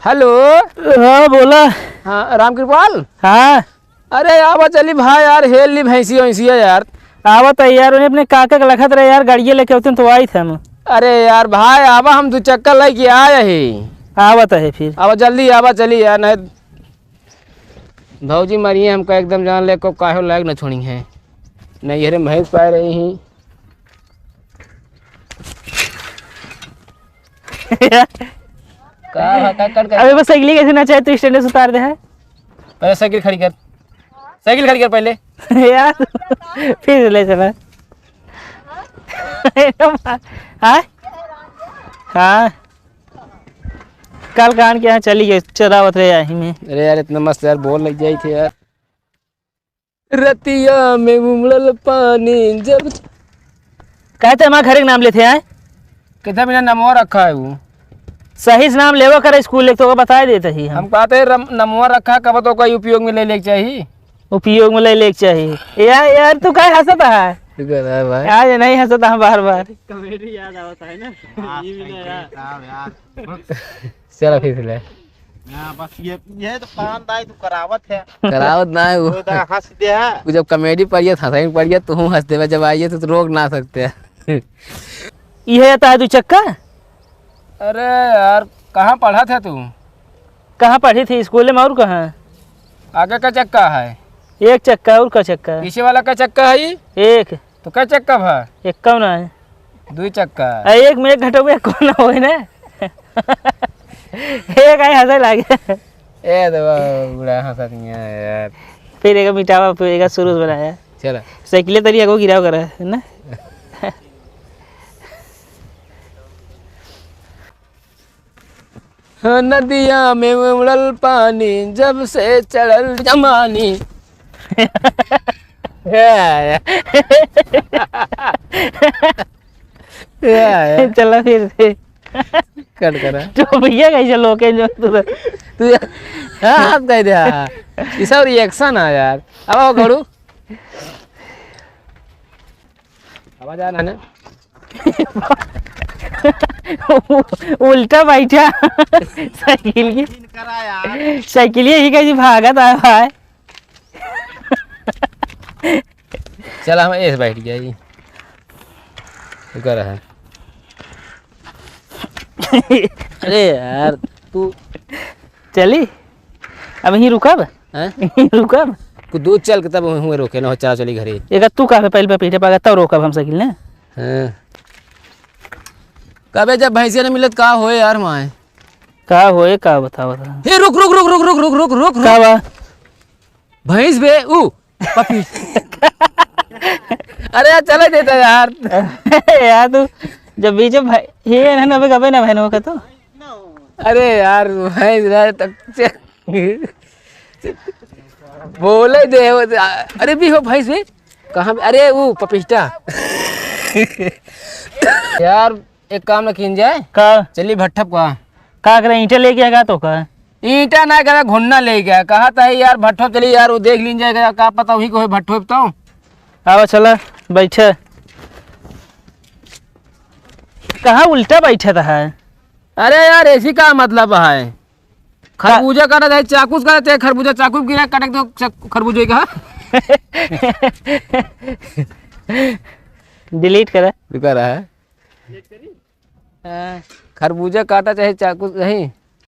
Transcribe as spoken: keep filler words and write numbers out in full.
हेलो। हाँ, बोला। हाँ, रामकृपाल। हाँ। अरे, आवा चली भाई यार, हेल ली भैंसिया वैंसिया यार। आवत है यार, उन्हें अपने काका के लखत रहे यार, गाड़िया लेके होते तो आई थे हम। अरे यार भाई, आवा, हम दू चक्कर लेके आए ही। आवत है फिर। आवा जल्दी, आवा चली यार, नहीं भौजी मारिए हमका एकदम, जान ले को काहे लायक न छोड़ी है। नहीं, अरे भैंस पाए रही ही। का भा-, का कर, कर? अबे बस साइकिल कैसे ना चाहे तो स्टैंड से उतार दे है। पहले साइकिल खड़ी कर, साइकिल खड़ी कर पहले। यार, फिर ले चला। हाँ? हाँ। कल कान के यहाँ चली गई, चरावत रहे यहीं में। अरे यार, इतना मस्त यार, बोर लग जाई थे यार। रतिया में उमड़ल पानी जब। कहते हमारे घर के नाम लेते हैं। कितना बिना नमवा रखा है वो। सही से नाम लेवा करे स्कूल, एक तो ओका बताए देते ही हम। हम कहते हैं रम-, नमवा रखा, कब तो कोई उपयोग में ले लेके चाहिए। उपयोग में ले लेके चाहिए। यार, यार, तू काहे हंसत है? तू कह रहा है भाई। आज नहीं हंसत है बार बार। कॉमेडी याद आवत है ना। हाँ, ये भी नहीं यार। साहब यार। चलो फिर से ले। हाँ, बस ये, ये तो कान दाई तू करावत है। करावत ना है वो। वो तो हंस दे है। तू जब कॉमेडी पढ़िए, हंसाई पढ़िए, तू हूँ हंस देवे, जब आइए तो, तो रोक ना सकते हैं। ये था दू चक्का? अरे यार, कहाँ पढ़ा था तू? कहाँ पढ़ी थी? स्कूल में और कहाँ? आगे का चक्का है? एक चक्का और का चक्का? पीछे वाला का चक्का है ये? एक। तो कै चक्का भा? एक कौन है? दुई चक्का। आ, एक में एक घटो में कौन होए ना? एक आई हंसे लागे। ए तो बा-, बूढ़ा हंसत नहीं है यार। फिर एक मिटावा, फिर एक शुरू से बनाया। चला। साइकिल तरी आगो गिराव करा, है ना? हाँ, नदिया में उमड़ल पानी, जब से चढ़ल जमानी। चला फिर से। कट करा। तो भैया कैसे लोग हैं जो तू तो तू यार, हाँ, आप कह दे, हाँ। ये सब रिएक्शन है यार। अब आओ घड़ू। आवाज आ ना। उल्टा बैठा। साइकिल की, साइकिल ही कैसी भागत है भाई। चला, हम ऐसे बैठ गया ये। रुका रहा। अरे यार, तू चली, अब यहीं रुकब। हैं? यहीं रुकब। कुछ दूर चल के तब हुए रोके ना हो, चला चली घरे। एक तू कहाँ पे पहले पे पीठे पागा तब रोकब हम साइकिल ने। हाँ। कबे जब भैंसिया नहीं मिलत का होए यार माए? का होए, का बतावा था? हे रुक, रुक, रुक। का बा? भैंस बे, ऊ, पपी। अरे यार, चले देता यार। यार तू जब बीच में भाई, ये है ना, अबे कबे ना बहन होगा तो। अरे यार, भैंस रहे तक से बोले दे, वो, अरे भी हो भैंस भी, कहाँ भी, अरे वो पपीता। यार, एक काम ना कीन जाए। का? चली भट्ठप का। का करे, ईंटे लेके आएगा तो का? ईंटा ना करे, घुन्ना लेके आए। कहा था यार, भट्ठप चली यार, वो देख लीन जाएगा, का पता वही को है भट्ठप तो। आवा चला, बैठे। कहाँ उल्टा बैठे था है? अरे यार, ऐसी का मतलब है? खरबूजा काटा जाए, चाकू से काटे, खरबूजा चाकू गिरा, काटे तो चाकू, खरबूजा ही कहा। डिलीट करा। रुका रहा है। हाँ। खरबूजा काटा चाहे चाकू, नहीं,